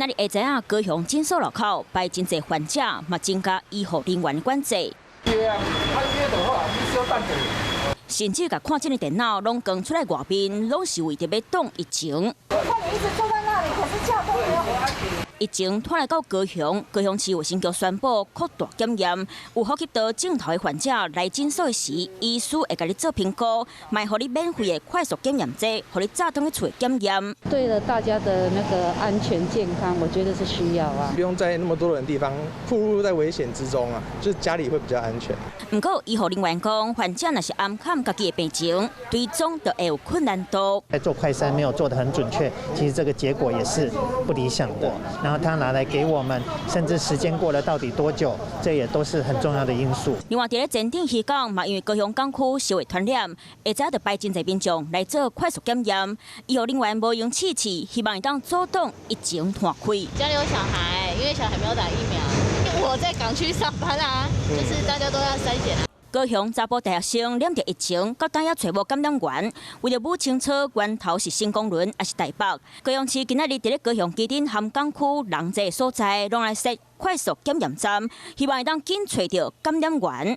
今仔日下晝啊，高雄診所路口排真濟患者，嘛增加醫護人員管制。對啊，啊約就好啊，你小等者。甚至共看診的電腦攏扛出來外面，攏是為著欲擋疫情。我看你一直坐在那裡，可是叫都沒有。疫情拖來到高雄，高雄市衛生局宣布擴大檢驗，有呼吸道症頭的患者來診所時，醫師會共你做評估，嘛會予你免費的快速檢驗劑，予你早轉去厝檢驗。對了大家的那個安全健康，我覺得是需要啊。不用在那麼多人的地方，暴露在危險之中啊，就是家裡會比較安全。毋過醫護人員講，患者若是掩崁家己的病情，追蹤就會有困難度。在做快篩沒有做得很準確，其實這個結果也是不理想的。然後他拿來給我們，甚至時間過了到底多久，這也都是很重要的因素。另外，佇咧前鎮漁港嘛，因為高雄港區受傳染，下早就排真濟民眾來做快速檢驗。醫護人員無閒試試，希望會當阻擋疫情傳開。家裡有小孩，因為小孩沒有打疫苗。我在港區上班啊，就是大家都要篩檢。高雄查埔大學生染著疫情，到今也揣無感染源。為著摸清楚源頭是成功崙抑是台北，高雄市今仔日佇咧高雄旗津和港區人濟所在，攏來設快速檢驗站，希望會當緊揣著感染源。